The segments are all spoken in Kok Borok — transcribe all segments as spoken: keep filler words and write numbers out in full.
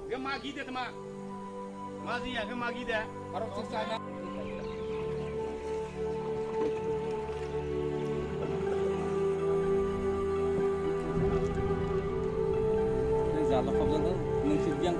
Ge magi de tma. Mazi ya ge magi de. Arok sik sana. Jala khobjak nang sik yang.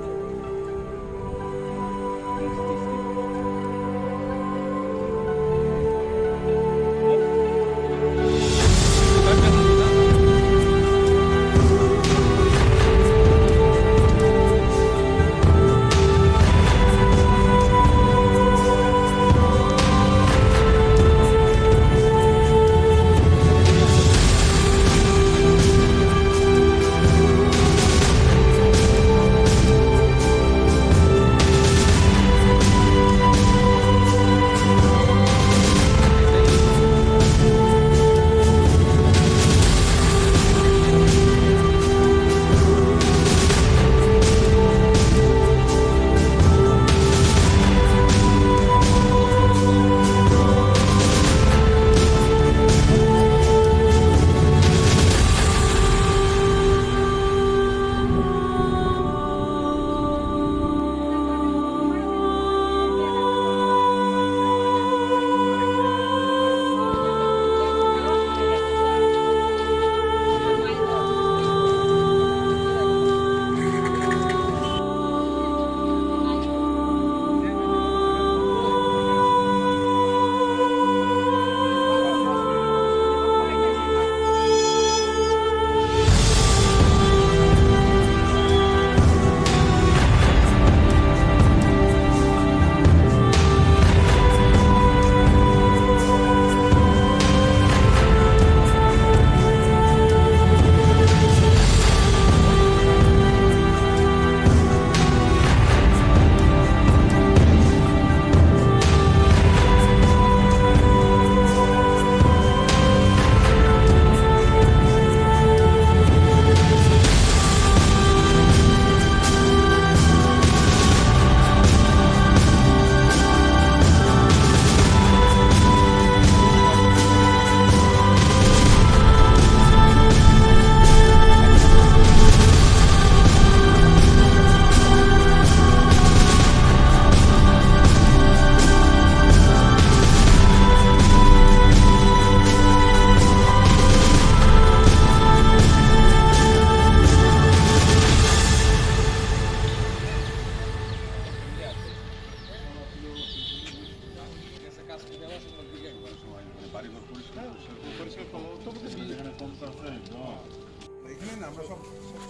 এখানে না, আমরা সব,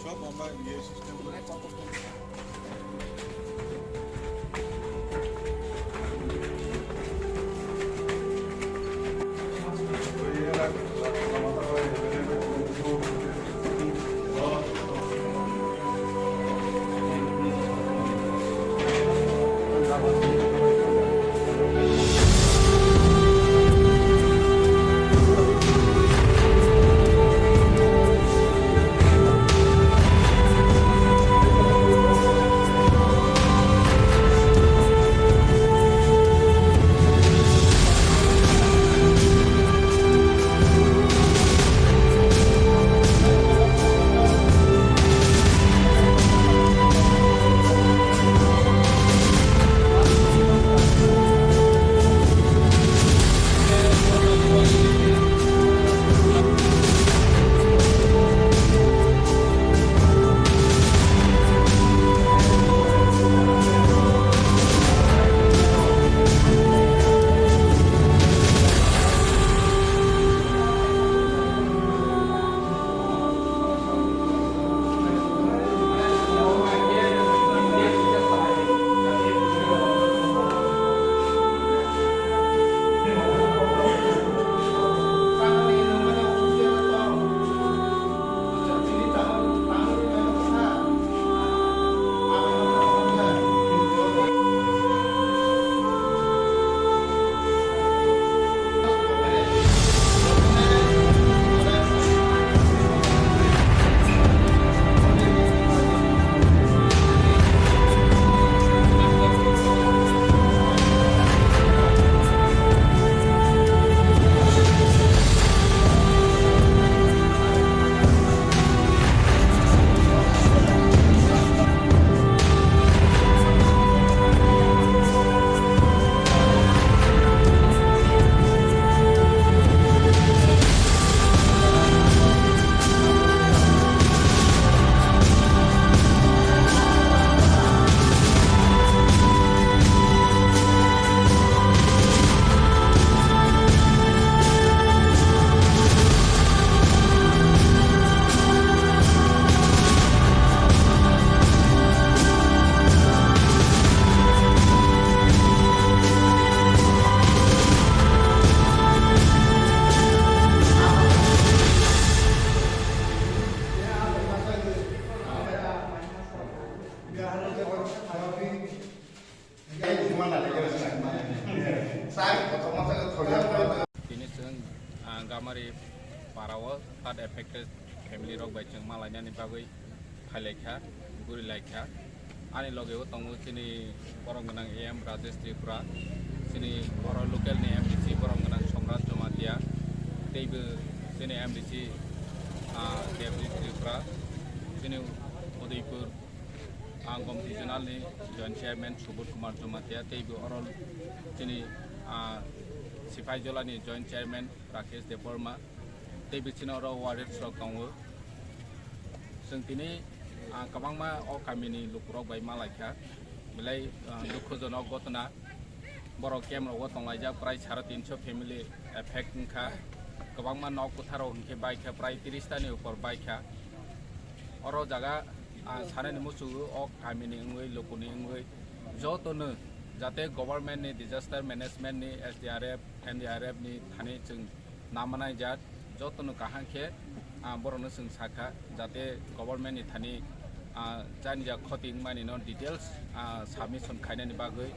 সব আমরা ইয়ে সিস্টেম করে। Gamari para o flood affected family rok bai chwng malainani bagwi phailaikha, gurilaikha. Ani loge o tongo chini borom gwnang A M Rajesh Tripura, chini boro local ni M D C borom gwnang Somrat Jamatia, teibo chini M D C, ah, Debjit Tripura, chini Udaipur, ah, Gomti Zonal ni Joint Chairman Subodh Kumar Jamatia, teibo oro chini, ah, Sipaijala ni Joint Chairman Rakesh Debbarma, teibo chini oro warriors rok tongo. Chwng tini, ah, kwbangma o kamini lukurok bai malaikha, belai, ah, dukhujonok ghotona. Borok camp rogo tonglaijak prai sare tinso family affect wngkha, kwbangma nok kwtharok hinkhe baikha prai tris tani upor baikha. Oro jaga, ah, sanani muchungo o kamini wngwi lukuni wngwi jotono jate government ni disaster management ni S D R F, N D R F ni thani chwng namanai jak jotono kaham khe, ah, borokno chwng sakha jate government ni thani, ah, jani jak khoti wngmani no details, ah, submission khainani bagwi,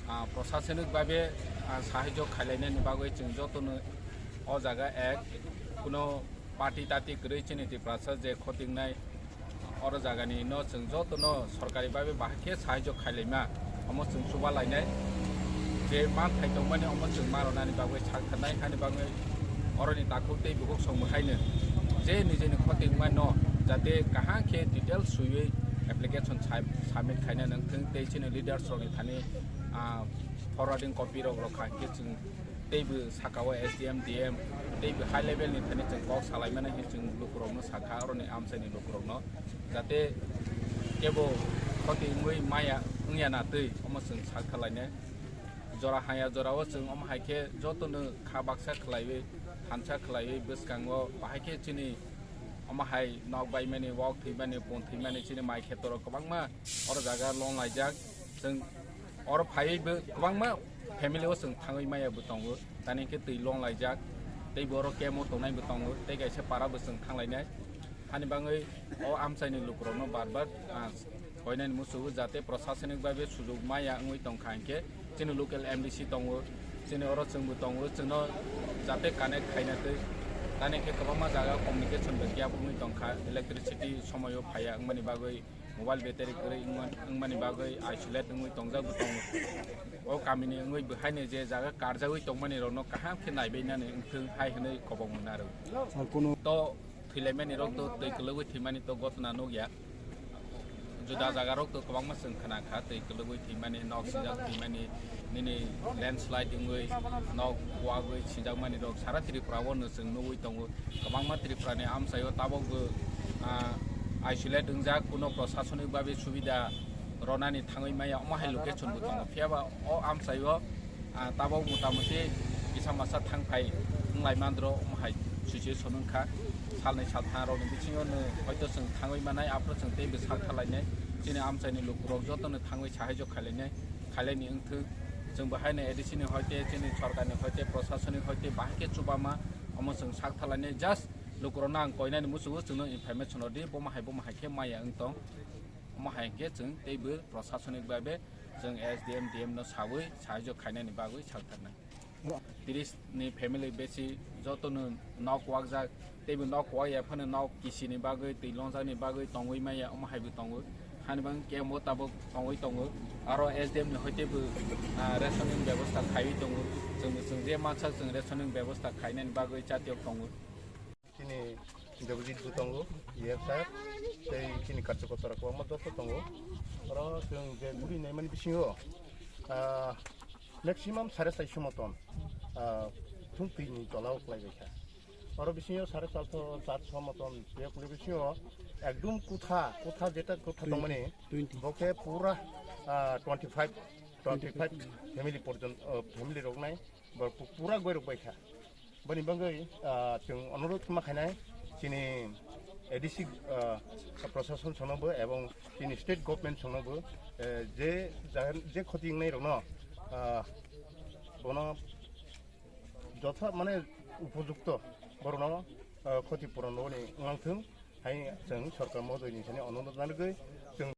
ah, prosasonik babe, ah, sahajyo khailainani bagwi chwng jotono o jaga ek kuno party tati kwrwi chini Tiprasa je khoti wngnai oro jagani no chwng jotono sorkari babe bahai khe sahajyo khailaima, omo chwng chuba lainai. Je manthai tongmani omo chwng ma rwnani bagwi sak tharnai hani bagwi oroni takhuk tei bukhuk song mwhaino je nijeni khoti wngmani no jate kaham khe details swiwi application sa-, submit khaina nangthwng tei chini leaders rokni thani, ah, forwarding copy rok rwkha hinkhe chwng teibo saka o S D M, D M, teibo high level ni thani chwng kok salaimani hinwi chwng lukurokno sakha, oroni amchaini lukurokno, jate kebo khoti wngwi maya wngya na twi, omo chwng sak thalainai. Jora haya jora o chwng omo hai khe jotono kha baksa khlaiwi, thansa khlaiwi, bwskango bahai khe chini omo hai nok baimani, wak thwimani, pon thwimani, chini mai khetorok kwbangma oro jaga loan laijak. Chwng oro phaiwi bo kwbangma family o chwng thangwi maya bo tongo, tani khe twi loan laijak, tei bo oro camp o tongnai bo tongo, tei kaisa para bo chwng thanglainai. Hani bagwi o amchaini lukurokno bar bar, ah, koinani muchungo jate prosasonik babe sujuk maya wngwi tongkha hinkhe chini local M D C tongo, chini oro chwngbo tongo, chwngno jate connect khaina twi tani khe kwbangma jaga communication bai khe wngwi tongkha, electricity somoio phaiya wngmani bagwi. Mobile battery kwrwi wngma-, wngmani bagwi isolate wngwi tongjak bo tongo. O kamini wngwi bo haino je jaga karjagwi tongmani rokno kaham khe naibainani wngthwng hai hwnwi kobokma narwk. Ar kuno to thwilaimani rok to twi kwlwgwi thwimani to gotna nukya. Juda jaga rok to kwbangma chwng khna kha, twi kwlwgwi thwimani, nok sijak thwimani, nini landslide wngwi nok wagwi sijakmani rok sara Tripura o no chwng nugwi tongo. Kwbangma Tripura ni amchaio tabok bo, ah, isolate wngjak, kuno prosasonik babe subida ronani thangwi maya, omo hai location bo tongo. Phiya ba o amchaio, ah, tabok mota moti kisa masa thang phai wnglai mandro, omo hai situation wngkha. Salnwi saltham rokni bisingo no hoito chwng thangwi manai, aphuru chwng teibo sak thalainai. Chini amchaini lukurok jotono thangwi sahaijo khailainai, khailaini wngthwk. Chwng bo haino A D C ni hoite, chini sorkarni hoite, prosasonik hoite bahai khe chubama, omo chwng sak thalainai. Just lukurokno ang koinani muchungo chwngno information rwdi, bomo hai bomo hai khe maya wng tong. Omo hai khe chwng teibo prosasonik babe chwng S D M, D M no sawi sahaijo khainani bagwi sak tharnai. Tris ni family besi jotono nok wakjak, teibo nok wak ya phano nok kisini bagwi, twi longjakni bagwi tongwi maya, omo hai bo tongo. Hani bang camp o tabuk tongwi tongo. Aro S D M ni hoite bo, ah, rationing bebosta khaiwi tongo. Chwng, chwng je mansak chwng rationing bebosta khainani bagwi chatiyok tongo. Chini Debojit bo tongo, E F sir, tei chini karchakota rok kwbangma joto tongo. Oro chwng je guri naimani bisingo, ah, maximum sare saiso moton, ah, thung twi ni tola o kwlai bai kha. Oro bisingo sare charso, charso moton tei kuli bisingo ekdum kutha, kutha jeta kutha tongmani, twenty. Bo khe pura, ah, twenty five, twenty five family porjon, ah, family rok nai, bo pu-, pura goi rok bai kha. Boni bagwi, ah, chwng onurodh ma khainai chini A D C, ah, prosason songnobo ebong chini state government songnobo, eh, je jagan, je khoti wngnai rokno, ah, bono jotha mane upojukto borokno, ah, khoti puron rwni wngthwng hai chwng sorkar mohdoi ni thani onurodh nanigwi